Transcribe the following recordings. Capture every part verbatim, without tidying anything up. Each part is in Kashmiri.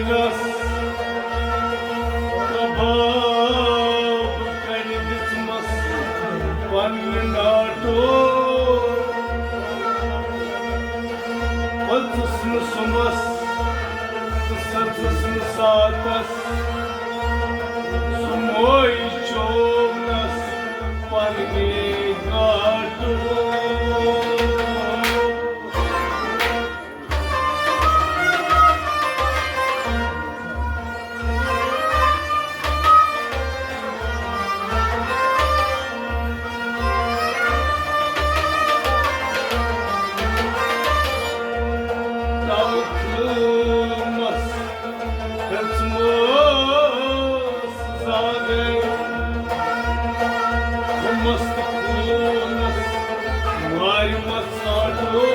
کباب کنہِ دِژمس پننہِ ناٹو۔ پٔژھٕس نہٕ صُبحس تہٕ سٔژٕس نہٕ ساتس، سُہ موے چوونس پننہِ ناٹو۔ تلخ مس ہیژمس زاگے، ہُمس تہٕ خوٗنس مارِ مس ژاٹو۔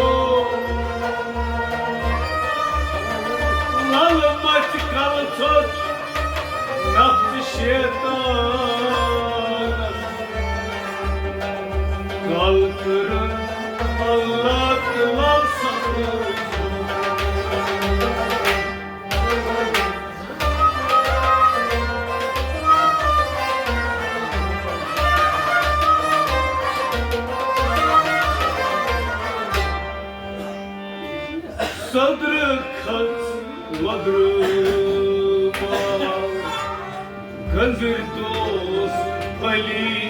للہٕ مژِ کلہٕ ژوٚٹ نفژٕ شیطانس۔ کل کٔرٕن اللہ تہٕ لل سخت۔ صدرٕ کھٔژ وۄدرٕ بال، گٔنزٕرۍ دوس پھٔلۍ۔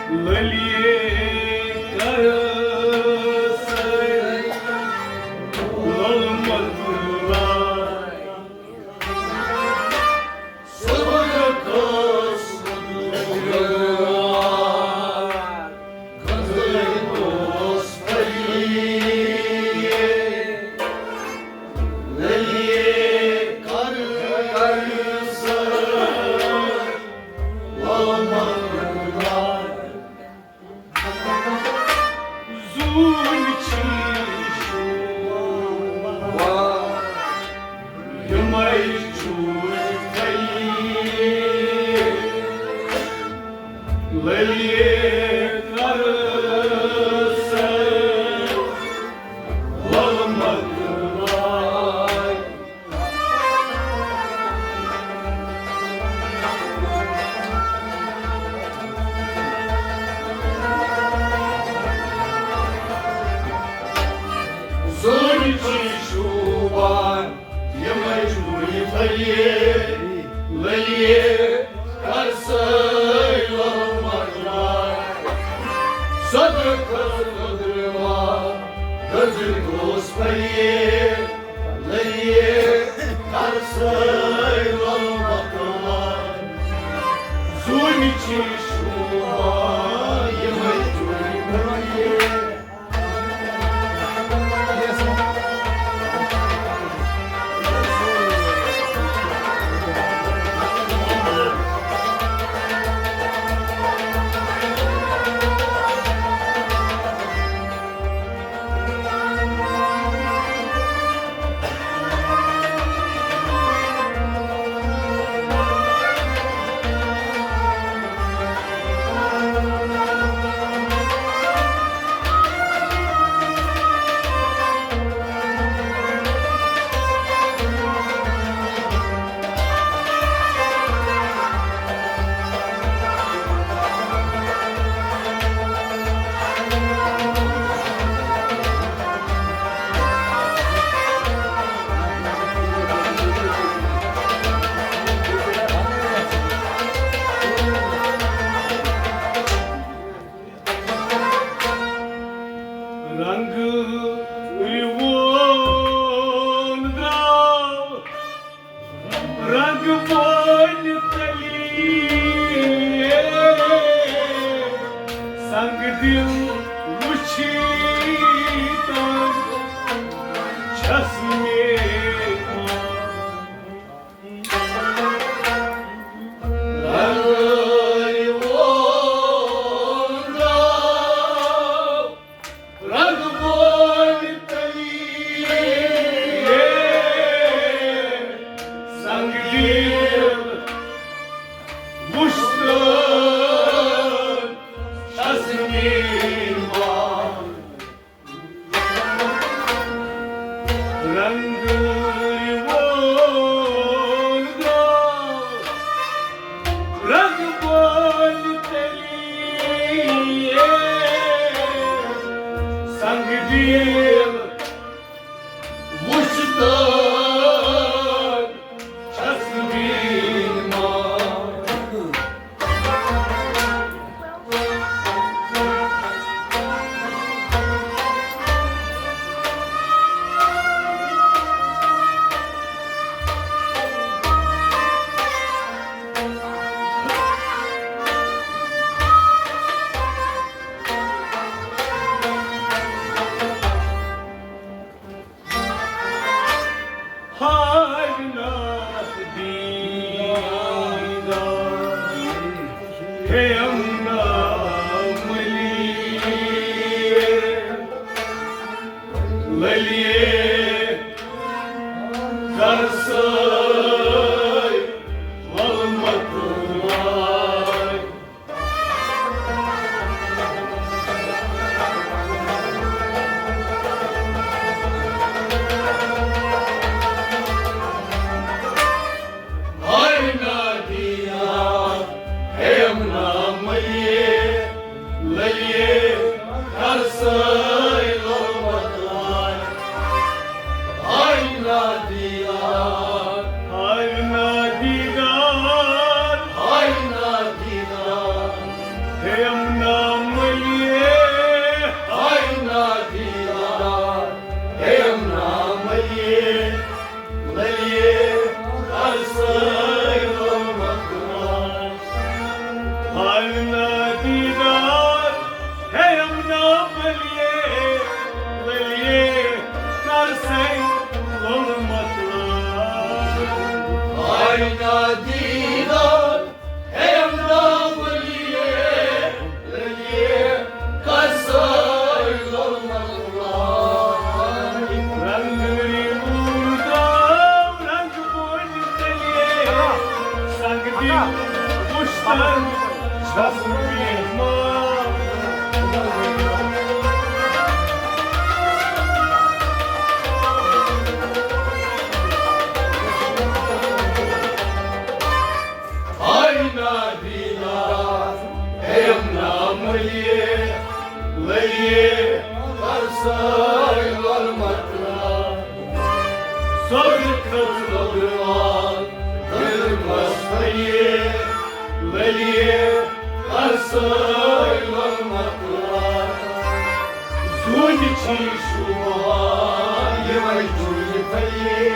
للیے کرس لل مطلع۔ صدقس گزر دوس پھٔلۍ۔ للیے کرس لل مطلع۔ زوٗنہِ چھِ شوٗبان یِمَے چوٗرۍ پھٔلۍ۔ للیے کرس لل مطلع۔ زوٗنہِ چھِ شوٗبان یِمَے چوٗرۍ پھٔلۍ۔ للیے کرسَے لل مطلع۔ صدرٕ کھٔژ وۄدرٕ بال، گٔنزٕرۍ دوس پھٔلۍ۔ للیے کرسَے لل مطلع۔ زوٗنہِ چھِ شوٗبان یِمَے چوٗرۍ پھٔلۍ۔ رنگہٕ وول درٛاو، رنگہٕ وول تیٚلہِ سنگ دیٖل وُچھ تہٕ چھس بیمار۔ ہاے ناتھ دیٖدار، ہے امنا ملیے، للیے کر سٲے ولمت لائے۔ ہاے نادیدار، ہے امنا ملیے، للیے کر سٲے ولمت لائے۔ ہاے نادیدار، ہاے نادیدار، ہاے نادیدار، ہے امنا ملیے، ہاے نادیدار، ہے امنا ملیے، ملیے کر سٲے ولمت لائے۔ ہاے نادیدار، ہے امنا ملیے، ملیے کر سٲے ولمت لائے۔ ہاے نادیدار، ہے امنا ملیے، ملیے کر سٲے ولمت لائے۔ رنگ ریوٗر درٛاو، رنگ بوج تیٚلہِ سنگ دیٖل وُچھ تہٕ چھس بیمار۔ ہاے نادیدار، ہے امنا ملیے، للیے کر سٲے ولمت لائے۔ سوٚدرِ کھٔژ لوٚدرِ وال، دٔرۍ مس پھٔلیے، للیے کر سٲے ولمت لائے۔ زوٗنہِ چھی شوٗبان یِمے جوٗنہِ پھٔلیے۔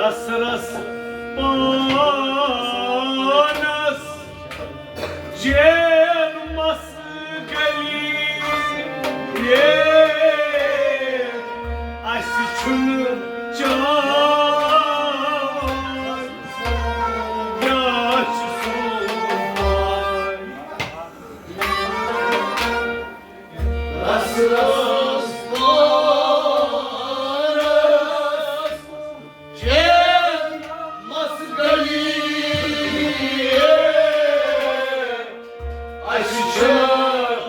رس رس پانس چین مس گلی، یہ اسہِ چھُنہٕ چاوان، کیٛاہ چھُ سون؟ رس رس پانس چین مس گلی، اسہِ چھُنہٕ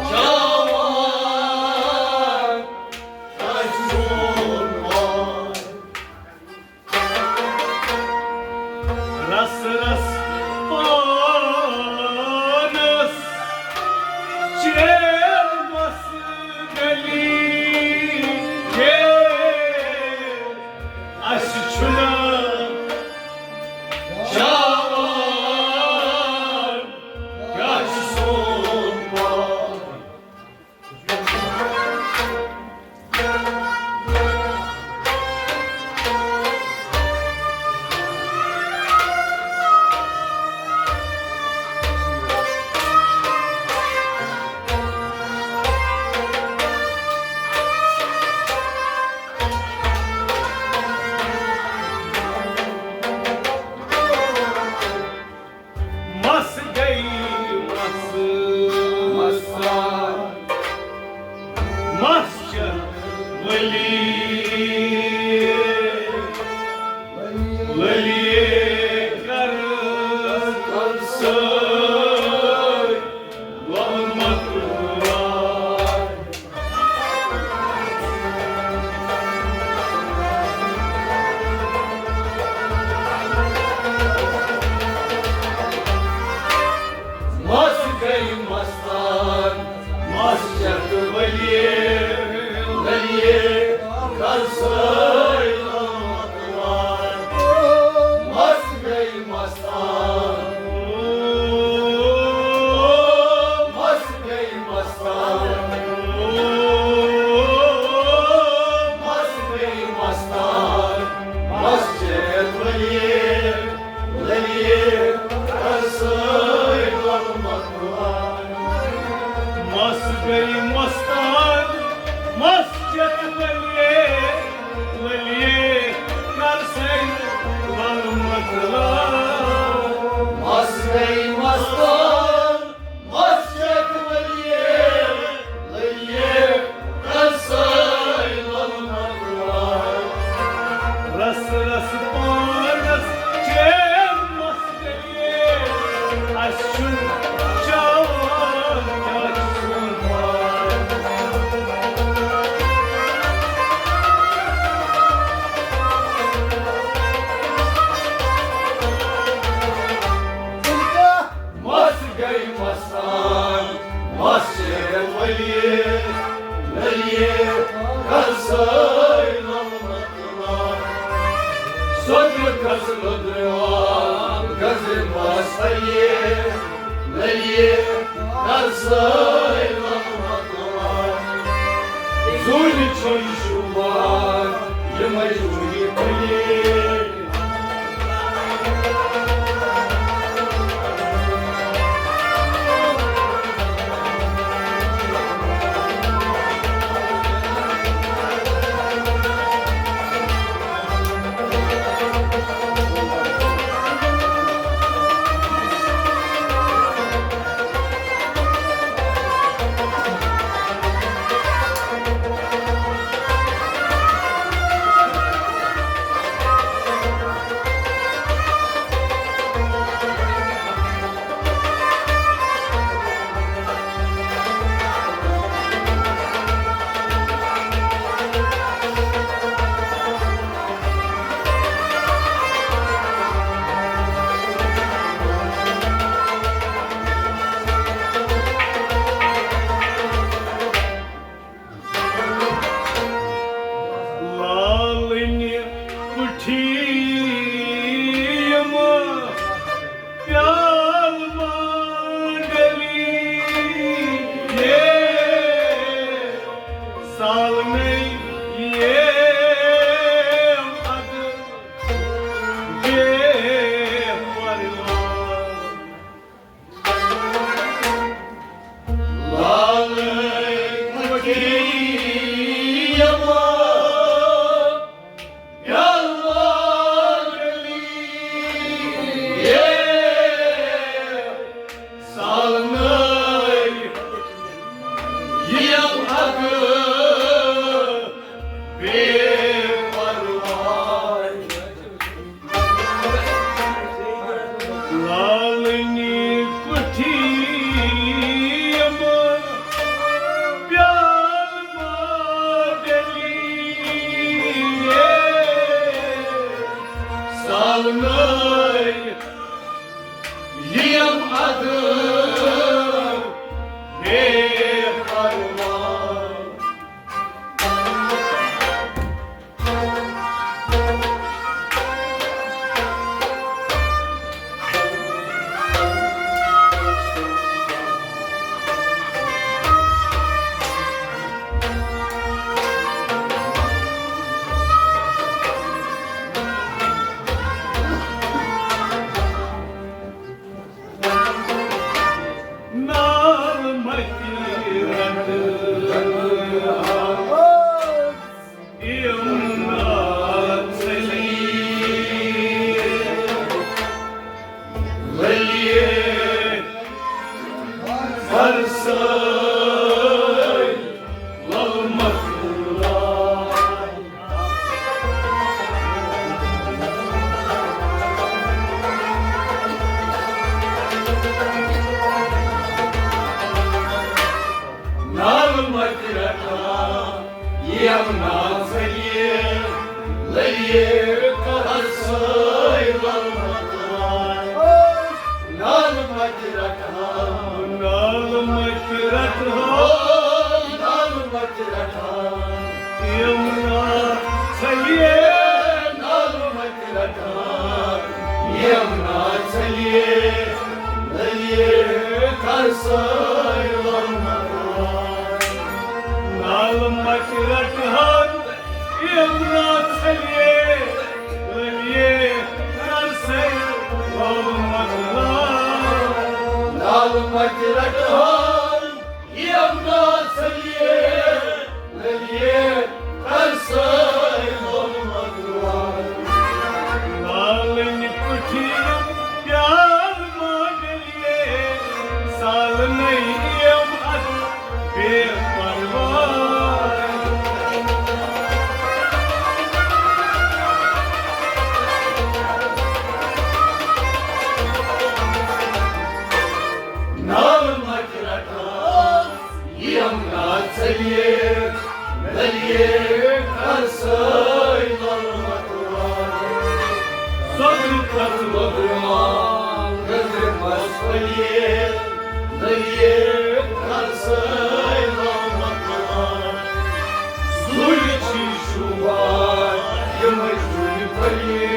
چاوان، اسہِ چھُنہٕ چاوان۔ رس رس پانس چین مس گلی، یہ اسہِ چھُنہٕ یمنا ژٔلیے، ژٔلیے، کر سٲے لۄلمت وار۔ نالہٕ متہِ رٹہٕ ہن، یمنا ژٔلیے، ژٔلیے، کر سٲے لۄلمت وار۔ نالہٕ متہِ رٹہٕ ہن، یمنا ژٔلیے، ژٔلیے، کر سٲے لۄلمت وار۔ لالٕنۍ کُٹھۍ پیالہٕ ما ڈٔلیے، سالنَے یِم اَتھ بے پرواہ۔ نالہٕ متہِ رٹہٕ ہن، یمنا ژٔلیے، ژٔلیے، کر سٲے لۄلمت وار۔ سۄدرِ تتھ لۄدرِ مال، نظرِ مس پھٔلیے، ژٔلیے، کر سٲے لۄلمت وار۔ زُرۍ چھی شوٗبان، یِمے زُرۍ پھٔلیے۔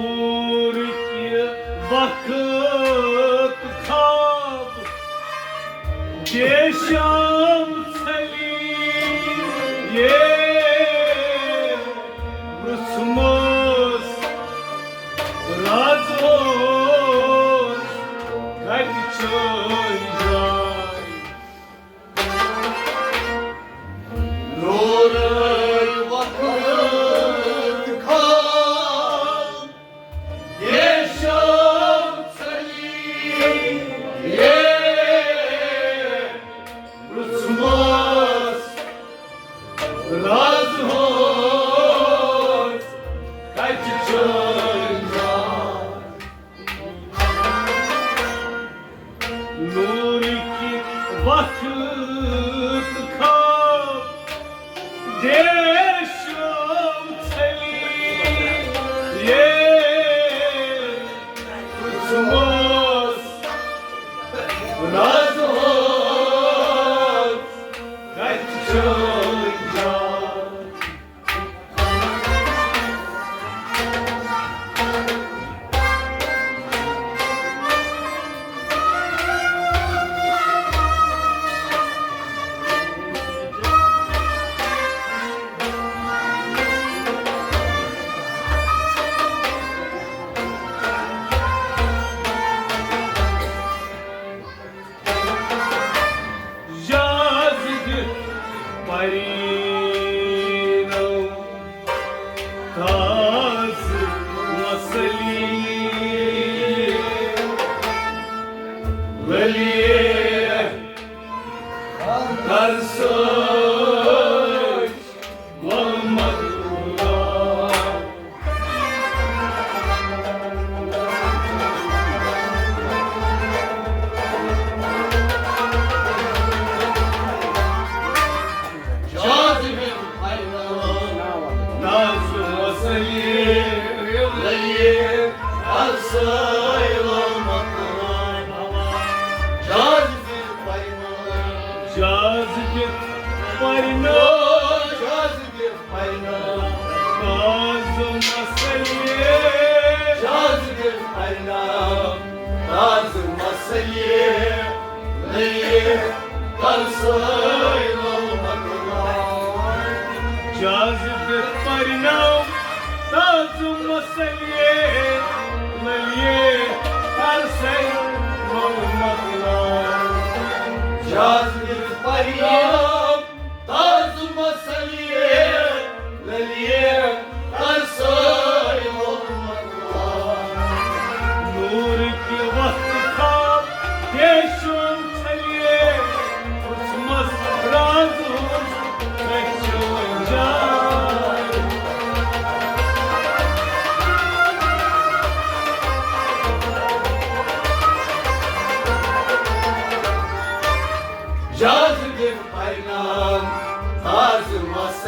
نوٗرٕکہِ وقت خواب دیشم ژھلی یہ پرٛژھمس راز اوس کتہِ چٲنۍ جاے؟ نورٕے وقت خواب دیشم ژھلی یہ پرٛژھمس راز اوس کتہِ چٲنۍ جاے؟ نوٗرٕکہِ وقت خواب دیشم ژھلی یہ پرٛژھمس راز اوس کتہِ چٲنۍ جاے؟ جاز دِتھ پرینو تازٕ مسلی للیے کر سۭتۍ محمد اللہ۔ جاز دِتھ پرینو تازٕ مسلی للیے کر سۭتۍ محمد اللہ۔ جاز دِتھ پرینو۔ جاز دِتھ پرینو۔ جاز دِتھ پرینو۔ تازٕ مسلی۔ جاز دِتھ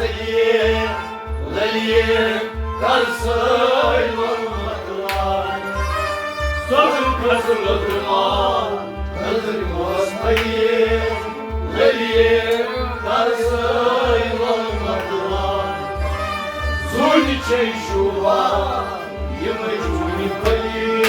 للیے، للیے، کر سٲے لوٚلمت وار۔ سۄدُر کھس لوٚدُر مال، نظرِ ماس پھلیے۔ للیے، کر سٲے لوٚلمت وار۔ زوٗنہِ چھے شوٗبان یِمے زوٗنہِ پھلیے۔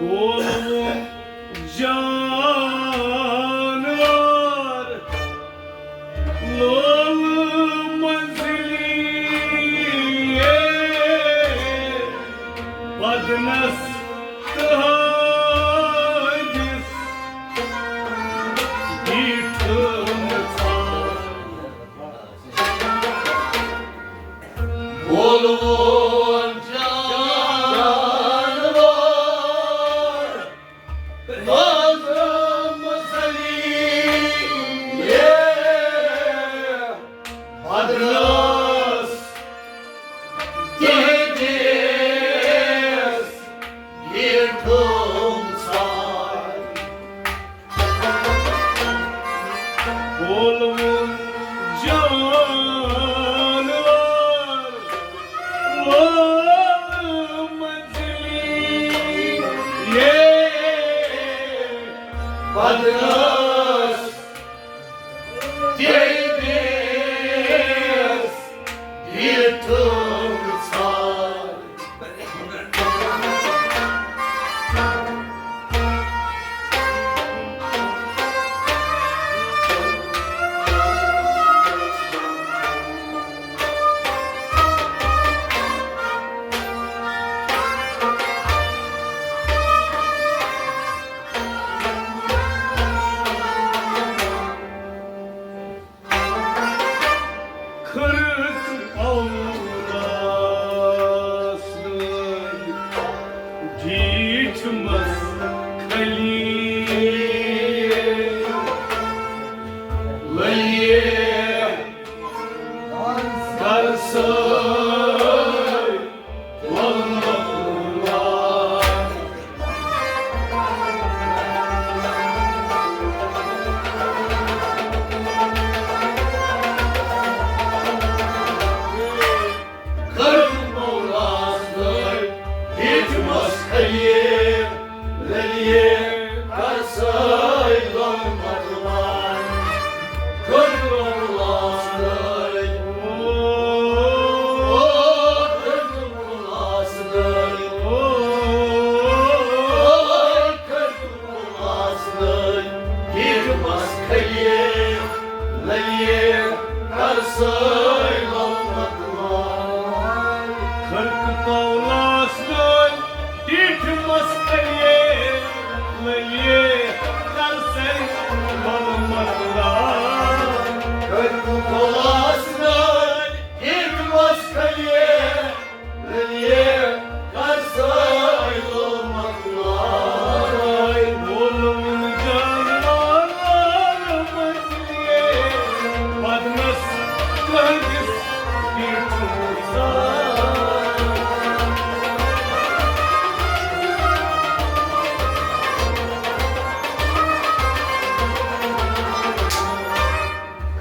بولوُن جانور لول منزلی، بدنس تہٕ حٲجِس بیٖٹھٕم ژھار۔ بولوُن جانور، لازم سلیے، بدنس تہندِس بیٖٹھٕم ژھار۔ بولوُن جانور لول منزلی، بدنس تہندِس بیٖٹھٕم ژھار۔ خرق اولاس ڈیٹھ مس کھلی للیے، کر سٲے خرق پولاس نٲلۍ، ٹیٖٹھ مس کھلیے، للیے، کر سٲے لوٚلمت وار۔ خرق پولاس نٲلۍ، ٹیٖٹھ مس کھلیے، للیے، کر سٲے لوٚلمت وار۔ وولوُن جانور منزلی، بدنس تہندِس بیٖٹھٕم ژھار۔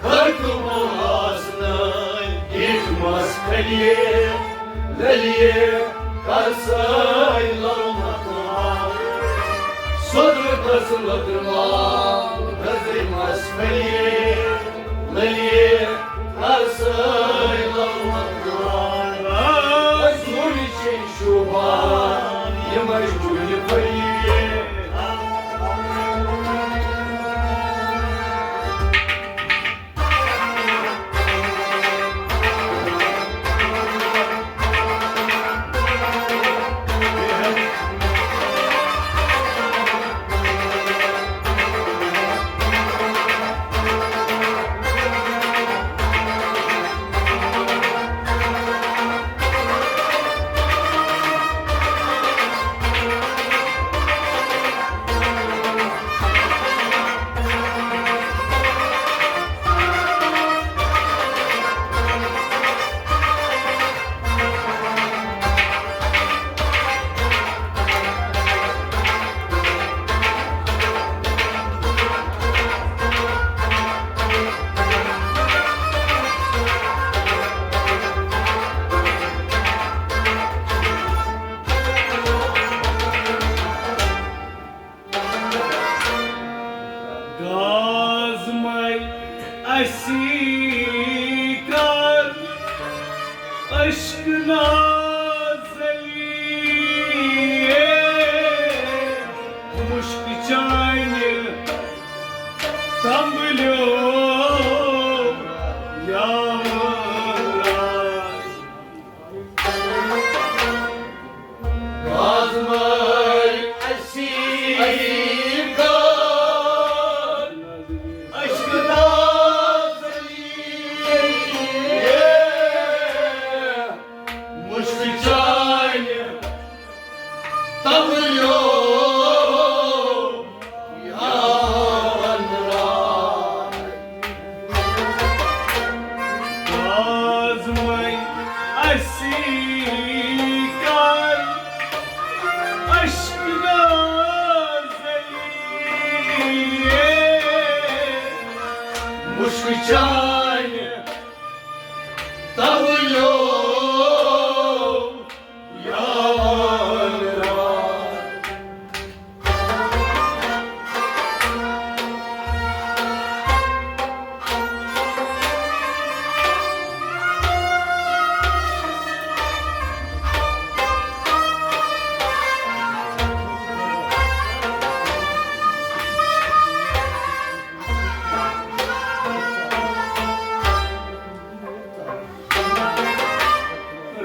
خرق پولاس نٲلۍ، ٹیٖٹھ مس کھلیے، للیے، کر سٲے لوٚلمت وار۔ سۄدُر کھس لوٚدُر مال، نظرِ مس پھلیے، للیے، کر سٲے لوٚلمت وار۔ زوٗنہِ چھے شوٗبان مے اسی کر عشق نازلی، مشک چانہِ تمبلیو یا اللہ۔ آزمائی اسی کر عشق نازلی، مشک چانہِ تمبلیو یا اللہ۔ آزمائی اسی کر عشق نازلی، مشک چانہِ تمبلیو یا اللہ۔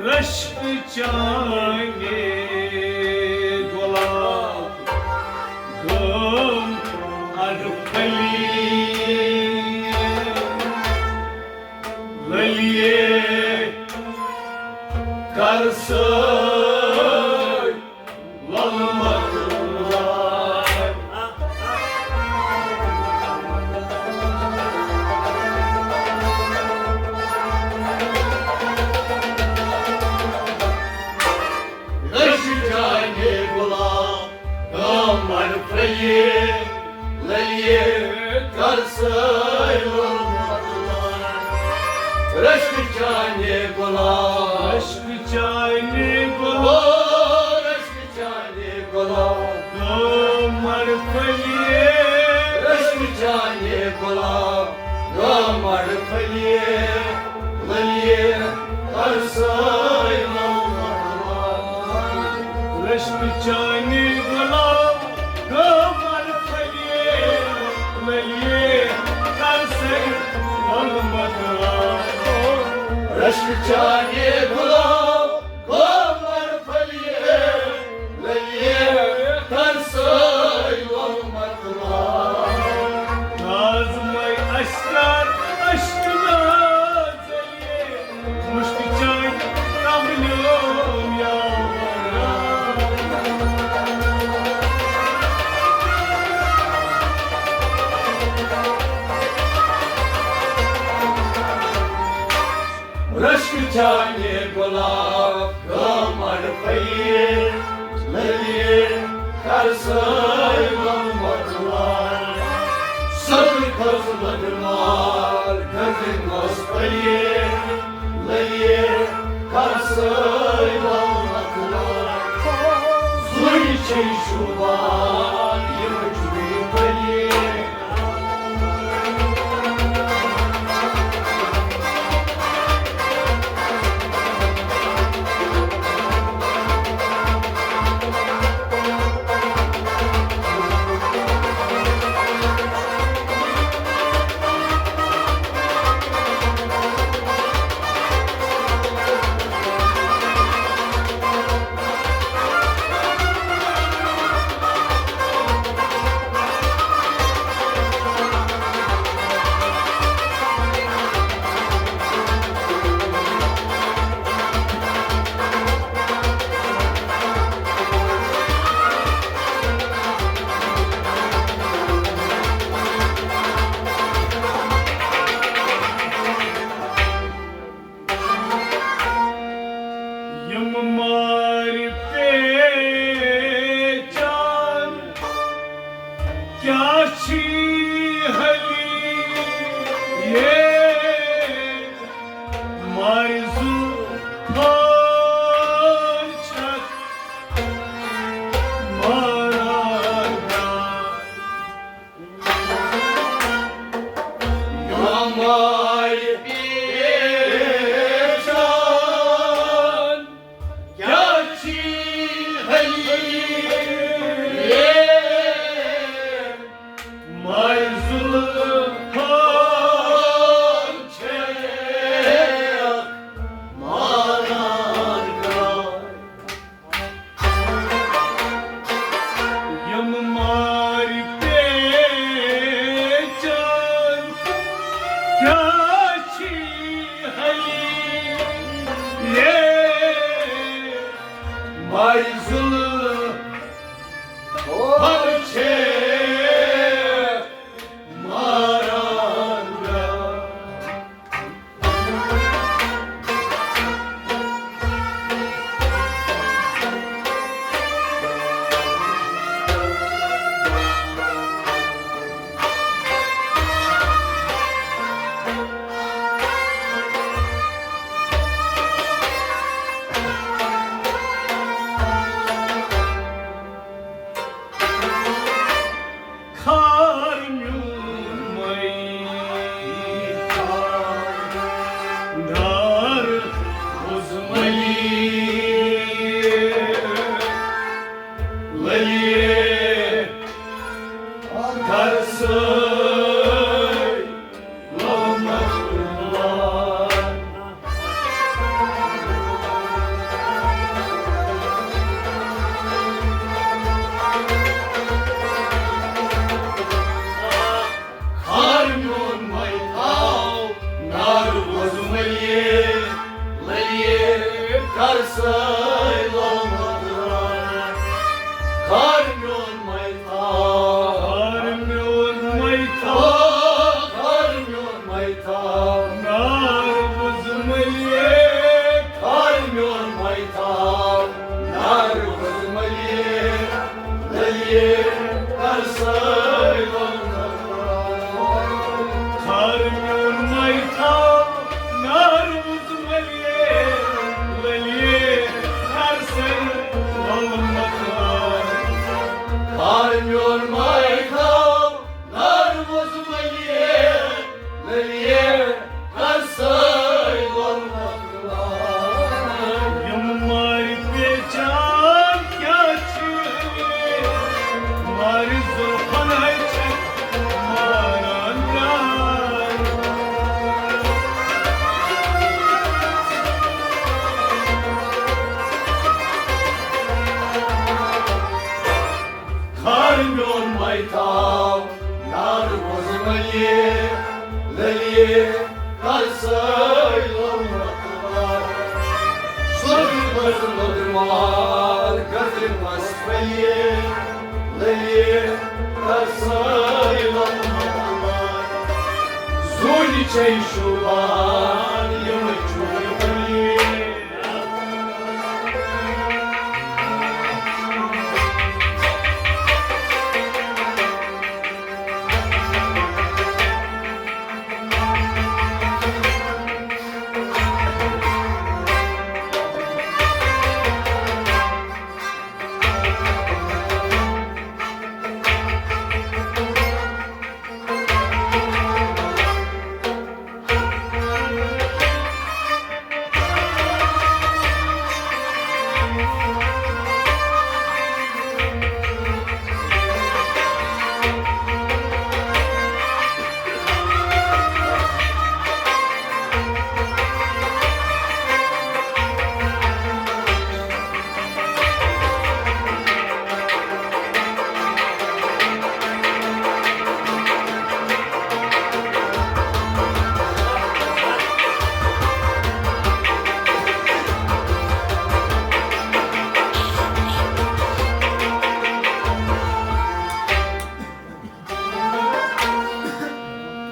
رشک چانہِ گۄلاب گٲم اَڈٕ پھٔلۍ، لٔلیے کر سٲے لۄلمت لار۔ رشک چانہِ گۄلاب گام اَڈٕ پھٔلۍ، لٔلیے کر سٲے لۄلمت لار۔ رشک چانہِ گۄلاب، رشک چانہِ او گۄلاب، رشک چانہِ گۄلاب گام اَڈٕ پھٔلۍ، رشک چانہِ گۄلاب گام اَڈٕ پھٔلۍ، لٔلیے کر سٲے لۄلمت لار۔ رشک چانہِ گۄلاب گام اَڈٕ پھٔلۍ، لٔلیے کر سٲے لۄلمت لار۔ رشک چانہِ گۄلاب گام اَڈٕ پھٔلۍ، لٔلیے کر سٲے لۄلمت لار۔ آزمائی اسی کر عشق نازلی، مشک چانہِ تمبلیو یا اللہ۔ رشک چانہِ گۄلاب گام اَڈٕ پھٔلۍ، لٔلیے کر سٲے لۄلمت لار۔ سبز کھٔز لۄتہِ مال گٔنٛزِتھ مَس پھٔلۍ، لٔلیے کر سٲے لۄلمت لار۔ زُرِ چھے شوٗبان یِم جُرِ پھٔلۍ۔ یِم مارِ پیچان کیٛاہ چھی حٲلی، یے مارِ زُو پھٲلۍ چھَکھ ماران۔ مارِ پیچان کیٛاہ چھی حلی یے مارِ زُلفان چھےٚ ماران گاے۔ یِم مارِ پیچان کیٛاہ چھی حلی یے مارِ زُلفان چھےٚ ماران گاے۔ کھار میون مے، ڈار وُزملی، للیے کر سٲے۔ خار میون مے تھاو، نار وُزملیے، للیے کر سٲے لومت۔ خار میون مے تھاو، خار میون مے تھاو، خار میون مے تھاو، نار وُزملیے۔ خار میون مے تھاو، نار وُزملیے، للیے کر سٲے لومت۔ خار میون مے تھاو، نار وُزملیے، للیے کر سٲے لومت۔ خار میون مے تھاو، نار وُزملیے، للیے کر سٲے لومت۔ یِم مارِ پیچان کیٛاہ چھِ، مارِ زُلفن ہے چھِ ماران گاے۔ خار میون مے تھاو، نار وُزملیے، للیے کر سٲے لومت۔ سُر گٔژھ لوٚدمال، گٔژھ مستلیے، للیے کر سٲے لومت۔ زوٗنہِ چھے شوٗبان یِم چوٗنہِ پھلیے۔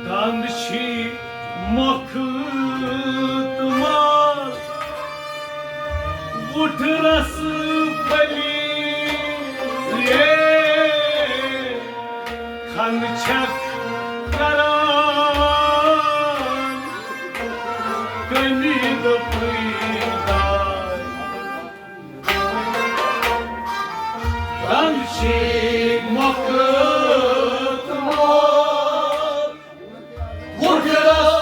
دند چھی مۄکھٕ تہٕ ماز، وُٹھ رس پھلی، یے کھنٛڈ چھکھ کران کٔمی دوٚپُے داے۔ دند چھی مۄکھٕ تہٕ ماز، وُٹھ رس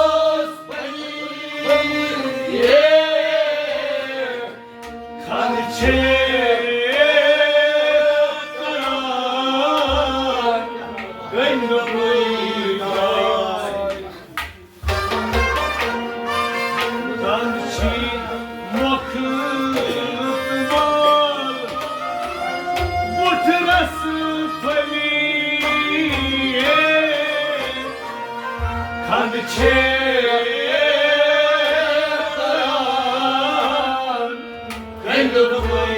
خنٛد چھے کران، کٔنٛڈۍ وٲے۔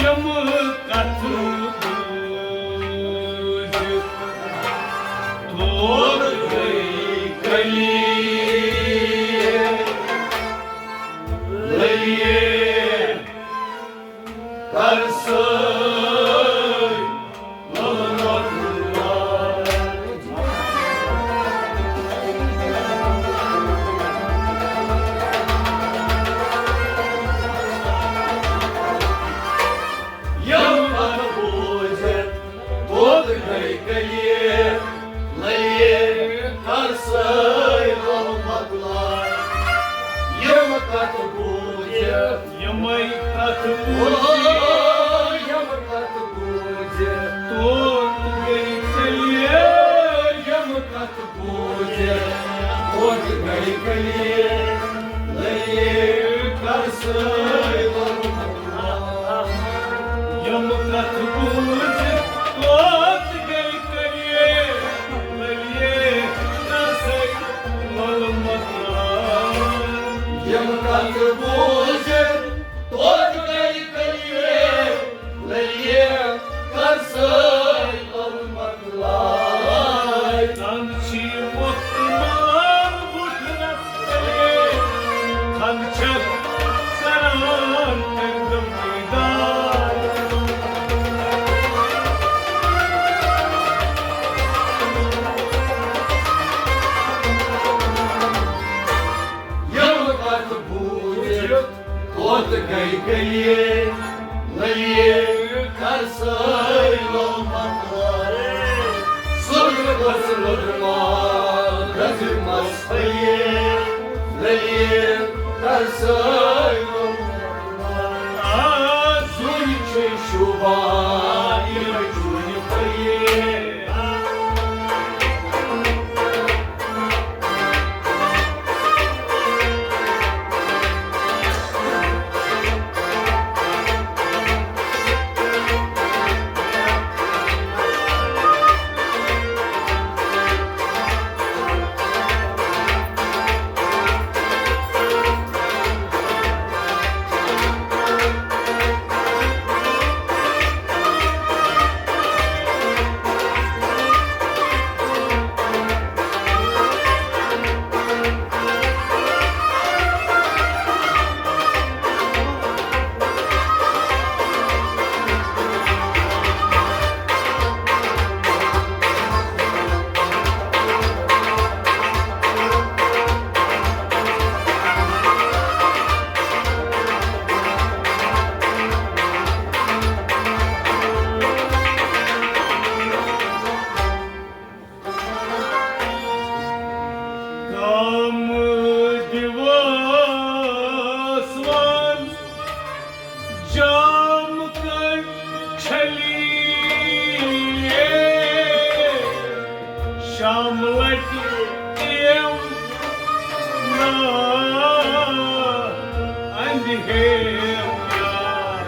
یِم کتھٕ بوٗزِتھ تھوٚد گٔے کلیل۔ للیل کر سٲے لوٚلمت لال۔ یِم کتھٕ بوٗزِتھ تھوٚد گٔے کلیل۔ للیل کر سٲے لوٚلمت لال۔ یِم کتھٕ بوٗزِتھ یِمے کتھٕ بوٗزِتھ۔ او، یِم کتھٕ بوٗزِتھ۔ تھوٚد گٔے کلیل۔ یِم کتھٕ بوٗزِتھ تھوٚد گٔے کلیل۔ للیل کر سٲے لوٚلمت لال۔ یِم کتھٕ بوٗزِتھ تھوٚد گٔے کلیل۔ للیل کر سٲے لوٚلمت لال۔ یِم کتھٕ بوٗزِتھ تھوٚد گٔے کلیل۔ للیل کر سٲے لوٚلمت لال۔ زن چھی مۄکھ مال وُٹھنس تلے، زن چھکھ کران تٔمۍ دم دیدار۔ یِم کتھٕ بوٗزِتھ تھوٚد گٔے کلیل۔ للیل کر سٲے لوٚلمت لال۔ سُدر گٔژھ لوٚدمت گٔژھ مس پھٔلے۔ للیل کر سٲے لوٚلمت لال۔ آ، زُنۍ چھِ شوٗبان یِمے چوٗنہِ پھٔلے۔ کام دیوس وان جام کر چھلی۔ شام لٹہِ ایم نا اندِ ہے پیار۔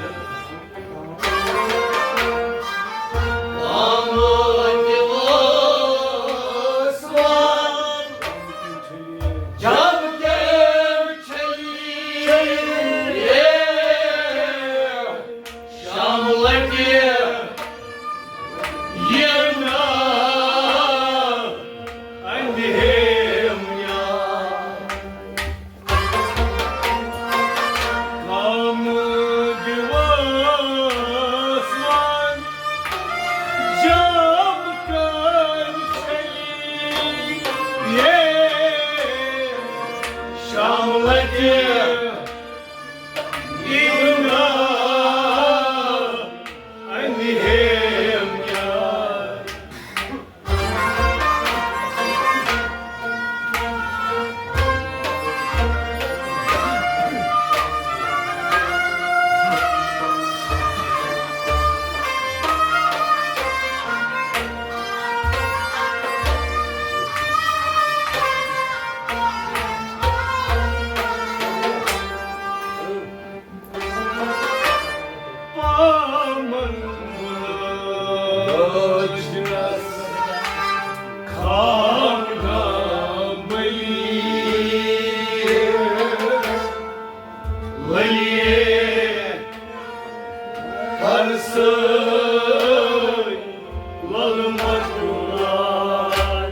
ؤلیے کر سٲنۍ لۄلمت لار۔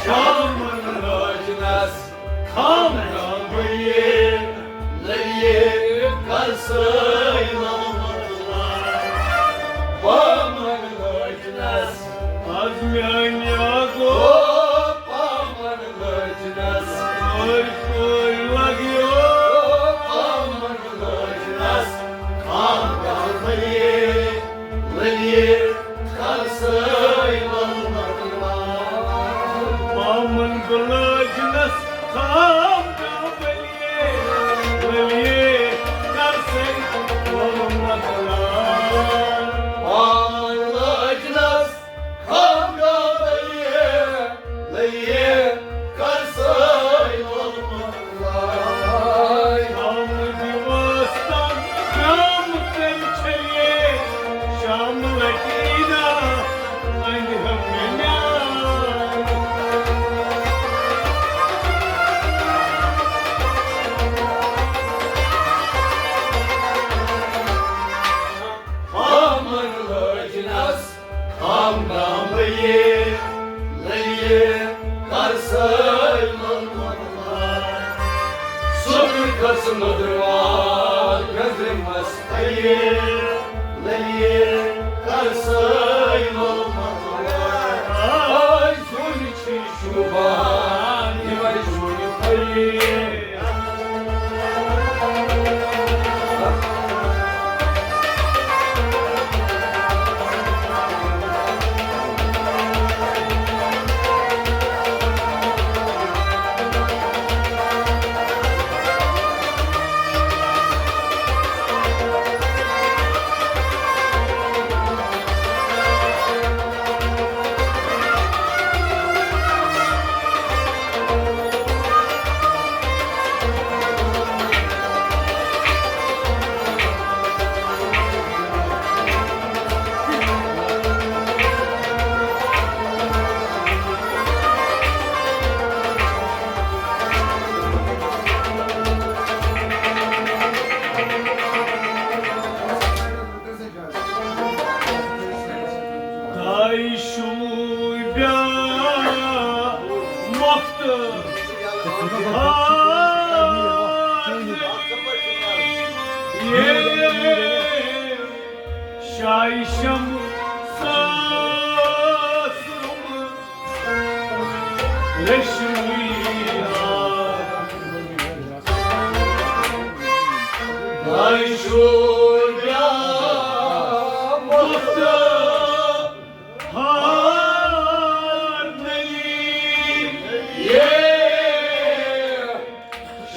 شامن لٲجنس خام خام ؤلیے، ؤلیے کر سٲنۍ لۄلمت لار۔ پامن لٲجنس از میانہِ گو، پامن لٲجنس۔ ٲے کوے لگیو۔ پامن لٲجنس خام خام ؤلیے، ؤلیے کر سٲنۍ لۄلمت لار۔ پامن بہٕ لٲجنس خام خام ؤلیے، ؤلیے کر سٲنۍ لۄلمت لار۔ پامن لٲجنس خام خام ؤلیے، ؤلیے کر سٲنۍ لۄلمت لار۔ شامہٕ دِوس تام شام تٔمۍ چھلیے، شام لٹہِ عیٖدا اندِ ہم مےٚ نیاز۔ پامن لٲجنس خام خام ؤلیے، ؤلیے کر سٲنۍ لۄلمت لار۔ سُہ قٕسمت رُوا گٔنٛزرِمس پھلیے، ؤلیے کر سٲنۍ لۄلمت لار۔ آے زوٗنہِ چھِ شوٗبان یِمے زوٗنہِ پھلیے۔ داے شوٗبیا مۄختہٕ ہار، یے شاے شم ساس رُمہٕ ریشمی ہار۔ داے شوٗبیا مۄختہٕ ہار نلی یے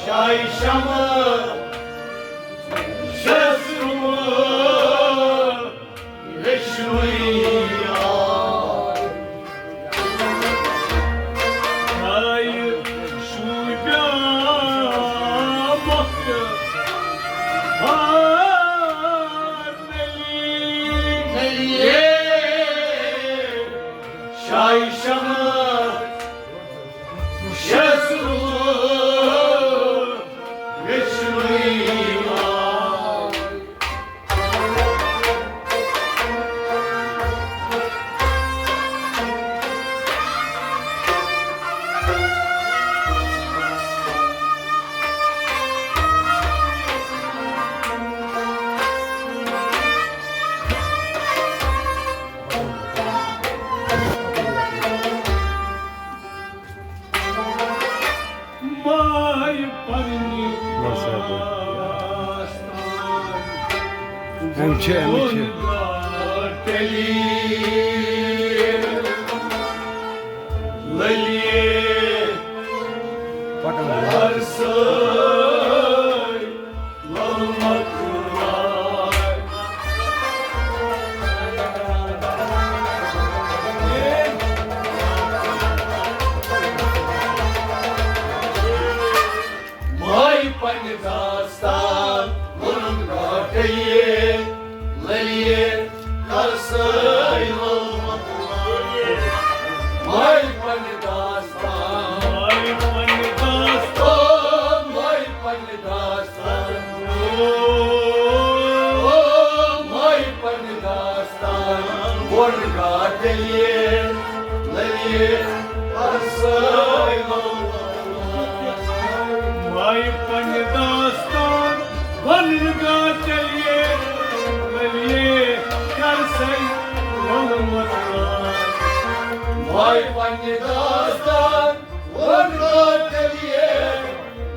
شاے شمہٕ شس رُمہٕ ریشمی ہار۔ داے شوٗبیا مۄختہٕ ہار نلی یے شاے شمہٕ شس رُمہٕ ریشمی ہار۔ ماے پننہِ بس، یپٲرۍ۔ آستان۔ أمۍ چھِ، أمۍ چھِ۔ تیٚلی للیے پکان۔ ارسٲے۔ ماے پننہِ داستان ووٚنُن گاٹے، للیے کر سٲنۍ ماے پننہِ داستان، ماے پننہِ داستان، او ماے پننہِ داستان۔ او ماے پننہِ داستان ووٚن گا تیٚلہِ، للیے پرسٲے۔ ماے پننہِ داستان ووٚن گا تیٚلہِ، للیے پرسٲے ووٚنمُت۔ ماے پننہِ داستان ووٚن گا تیٚلہِ،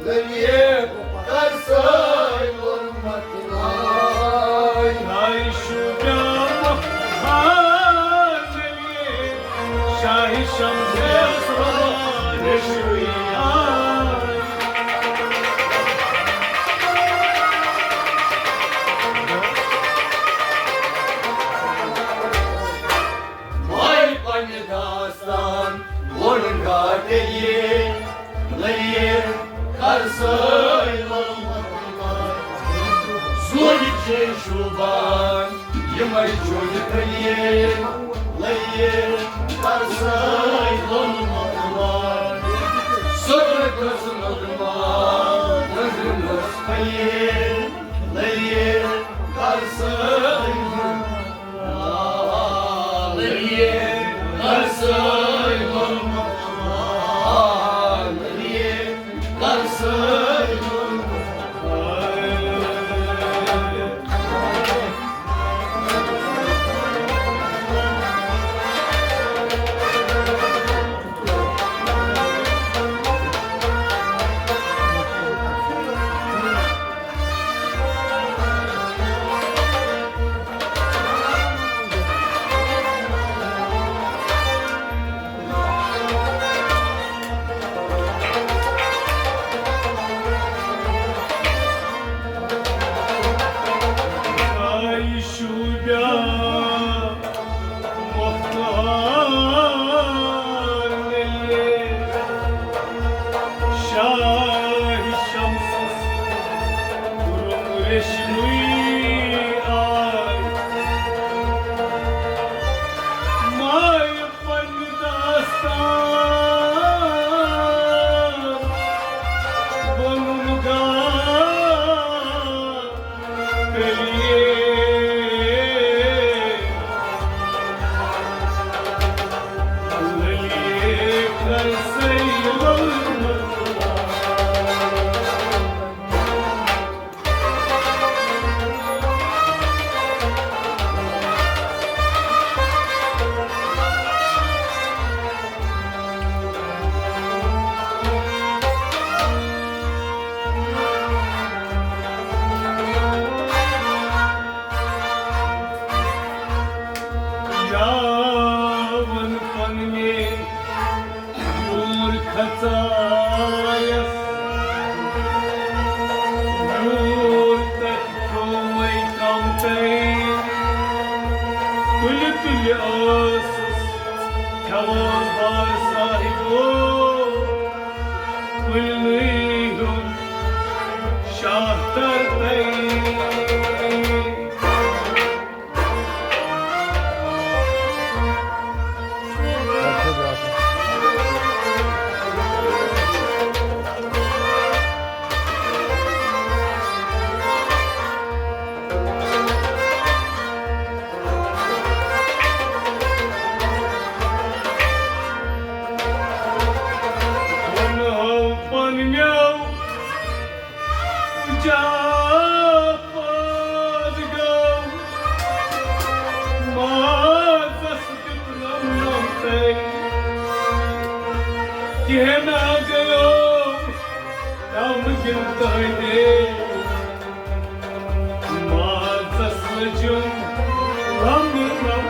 للیے پرسٲے ووٚنمُت۔ آے، آے شوٗبیا مۄختار نبی، شاہِ شمس رشوی آے۔ ماے پننہِ داستان ووٚن گا تیٚلہِ، للیے پرسٲے ووٚنمُت۔ سُلہِ چھِ شوٗبان یِمے جُلۍ تلیے، للیے پرسٲے ووٚنمُت۔ سُلہِ قٕسمت مان نظرِ منٛز پھلیے، للیے پرسٲے۔ آے شوٗبیا مۄختار نبی، شاہِ شمسس کوٚرُم ریشمٕے آے۔ ماے پننہِ داستان ووٚنُم گا تیٚلہِ، للیے پرسٲے ووٚنمُت۔ یا وَن پَنٕنہِ ڈوٗر کھژایس۔ ڈوٗر تتھ کھیوٚومَے کمتَے۔ تُلہِ تُلہِ ٲسٕس کھٮ۪وان بار صاحبو۔ کُلنٕے ہُنٛد شاہ ترتَے۔ ووٚنہو پننیو جاپاد گام مازس دیُتنم نمتَے۔ کینٛہہ نا گٔیو کم یِم تہنٛدے مازس لٔجِم لم لم۔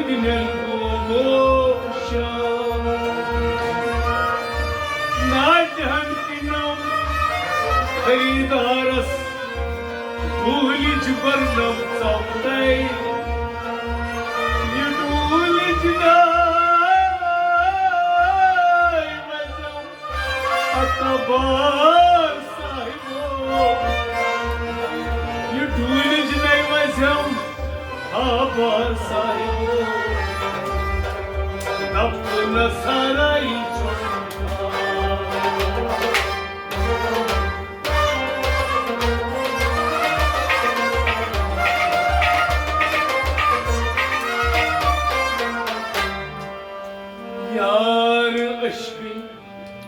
نین گوموشان۔ ناٹہن کنم خریدارس ڈوٗلِج برنم ژۄپتَے۔ یہِ ڈوٗلِج ناے وزم اتبار صاحبو۔ یہِ ڈوٗلِج ناے وزم اتبار صاحبو۔ دپنس ہرے چھُ یار عشقٕے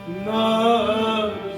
نازُک۔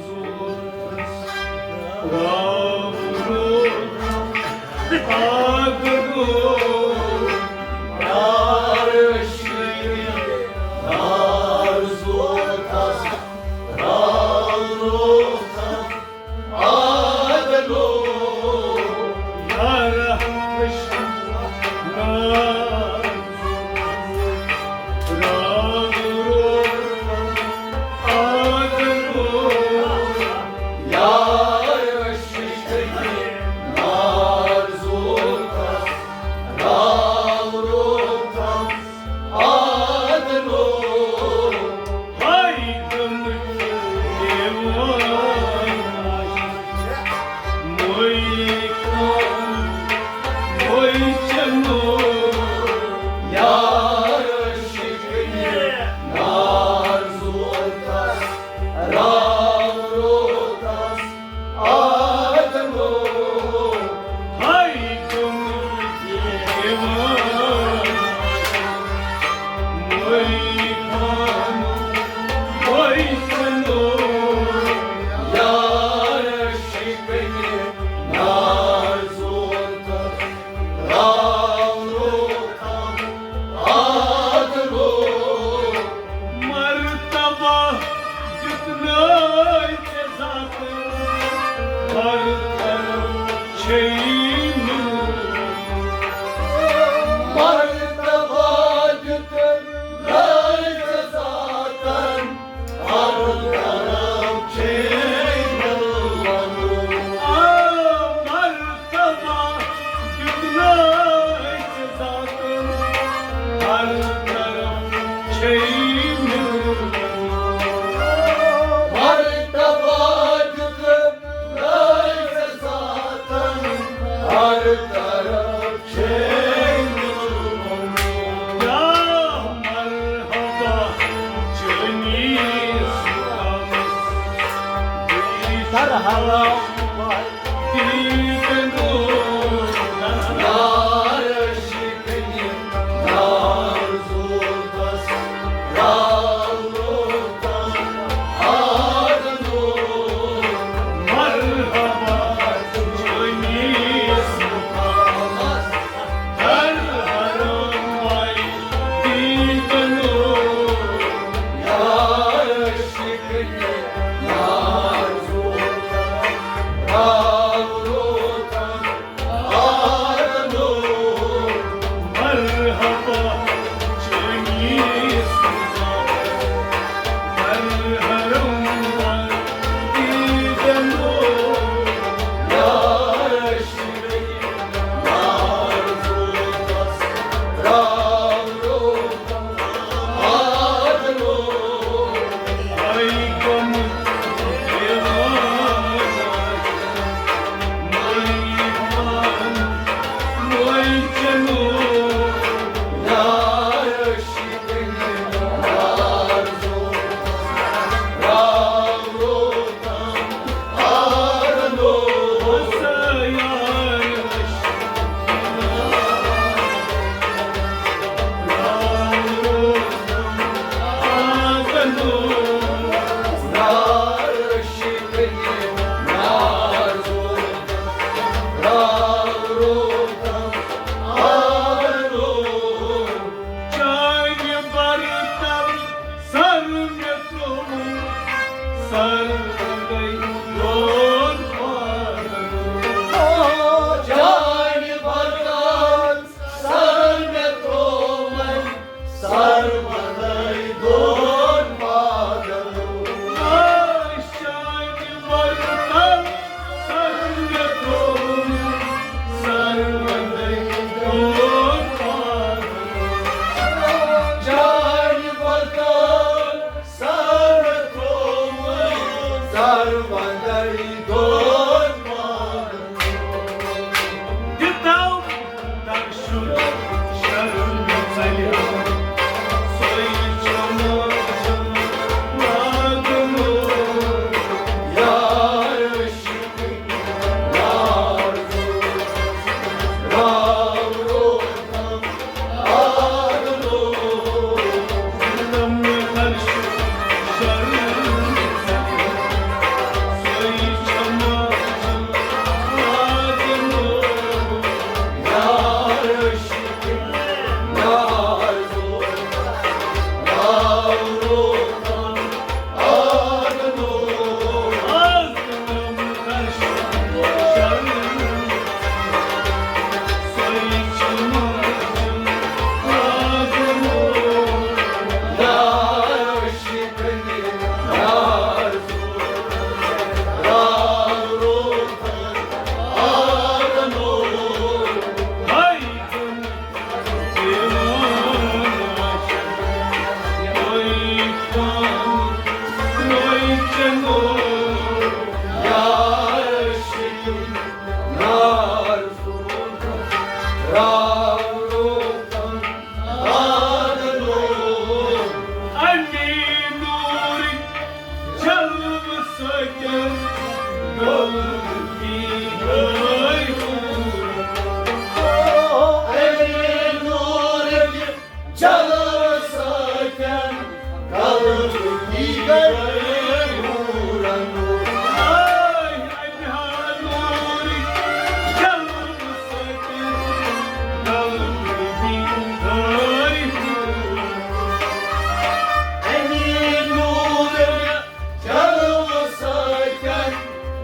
مرتبہ دیُتنَے ژےٚ ذاتَن، ہر طرف چھے نوٗر۔ مرتبہ دیُتنَے ژےٚ ذاتَن، ہر طرف چھے نوٗر۔ آ، مرتبہ دیُتنَے ژےٚ ذاتَن، ہر طرف چھے نوٗر۔ مرتبہ دیُتنَے ژےٚ ذاتَن، ہر طرف چھے نوٗر۔ یا مرحبا چٲنِس مقامس، سر حرام چانہِ برتر سر مےٚ ترٛووُن، سر گٔے دود پادن۔ چانہِ برتر سر مےٚ ترٛووُن،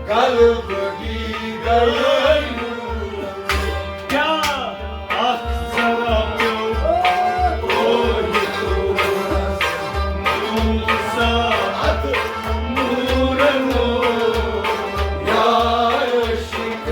قلب دیدار نور۔ کیا اکھ ذرا پیو اوہی دورس، نور ساعت نور نور۔ یا عاشق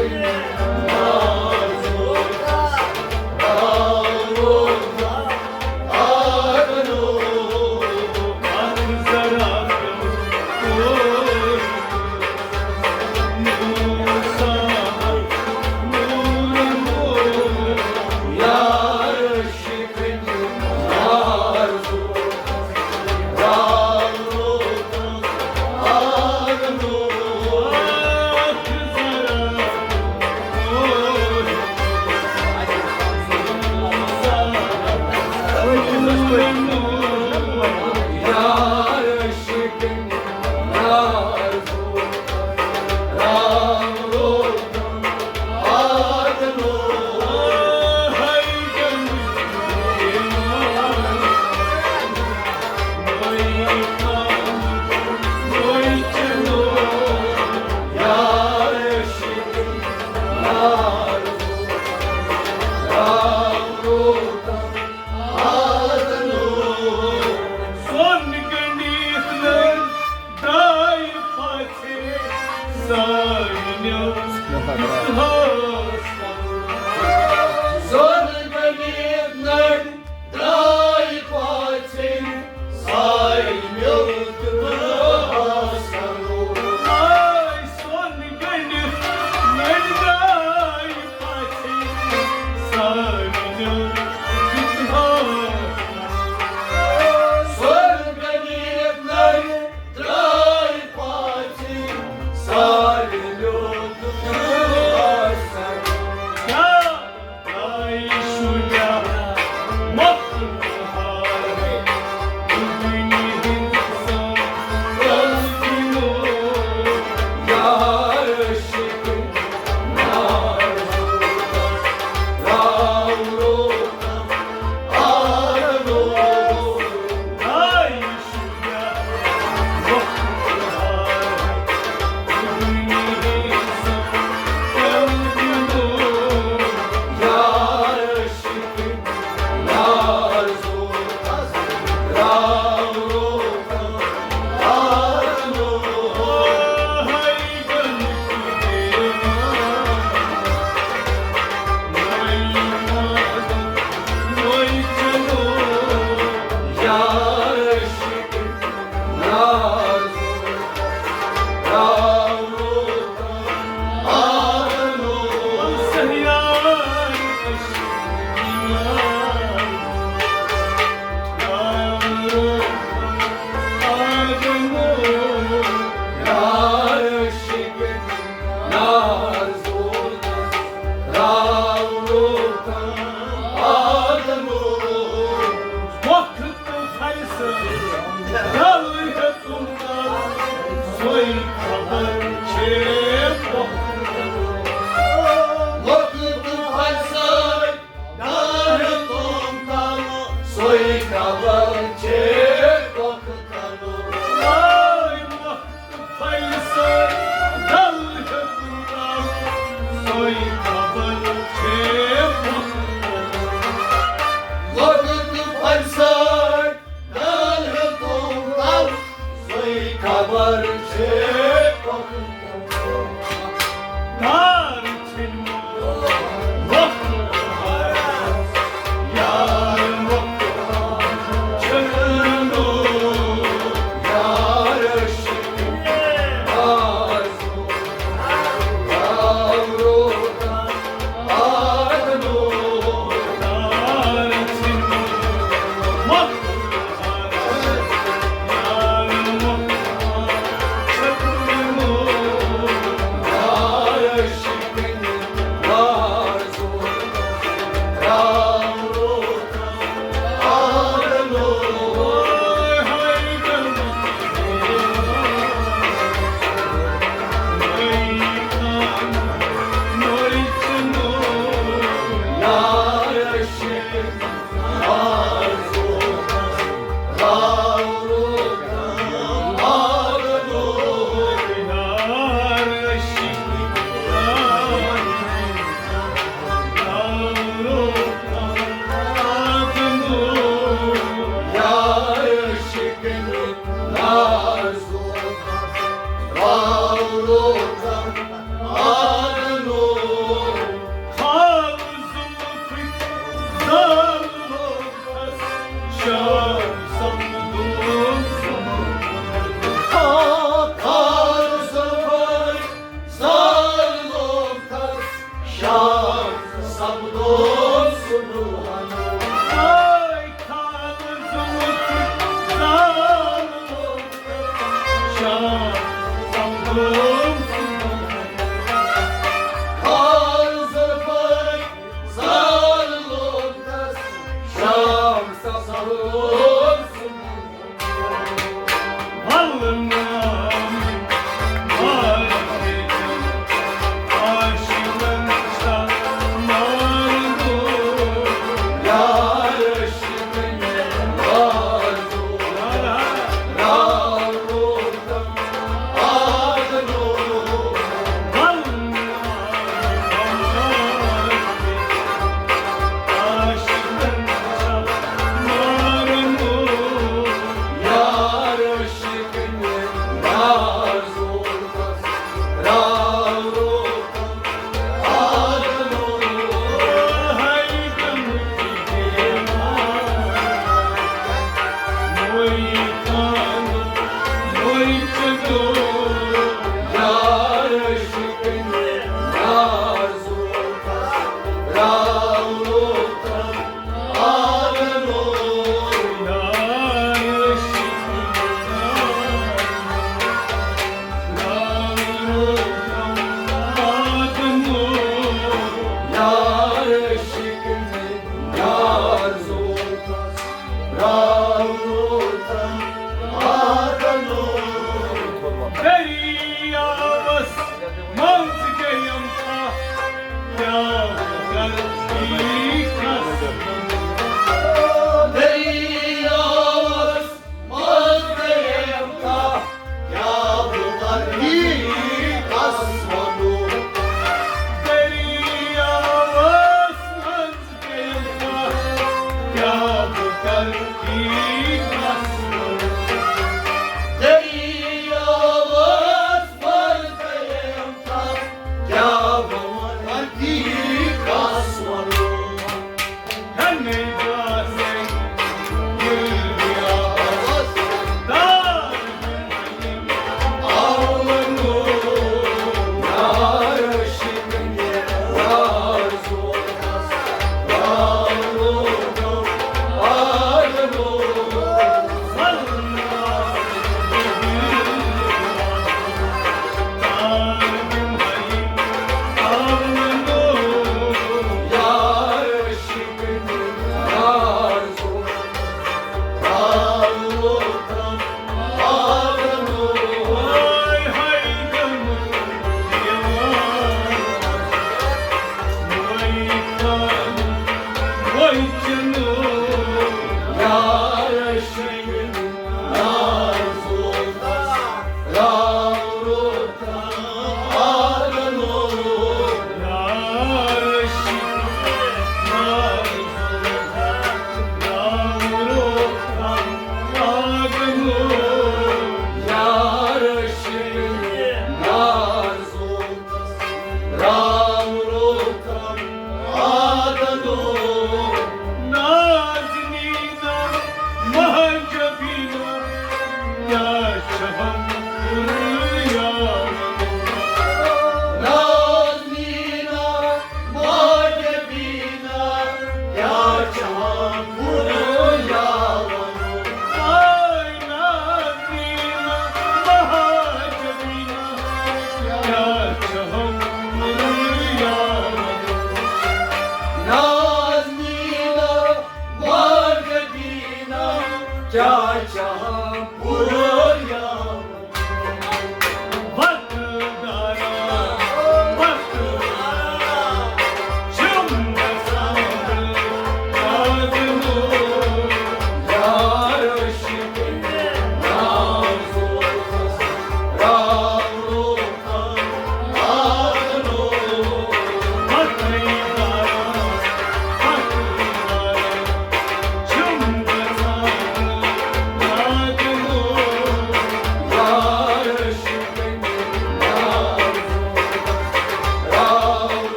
ناز سۄن گٔنٛڈِتھ نٔر درٛاے پژھِ سانیو تہٕ ہاسن۔ سۄن گٔنٛڈِتھ نٔر درٛاے پژھِ سانیو تہٕ ہاسن۔ آے سۄن گٔنٛڈِتھ نٔر درٛاے پژھِ سانیو تہٕ ہاسن۔ سۄن گٔنٛڈِتھ نٔر درٛاے پژھِ سانیو تہٕ ہاسن۔ یا سۄے خبر چھے پۄختہٕ لوٗکھ۔ آے وقت پھلہِ سۭتۍ ڈل ہیوٚتُن تَل، سۄے خبر چھے پۄختہٕ لوٗکھ۔ وقت پھلہِ سۭتۍ ڈل ہیوٚتُن تَل، سۄے خبر چھے پۄختہٕ لوٗکھ۔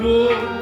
Lord.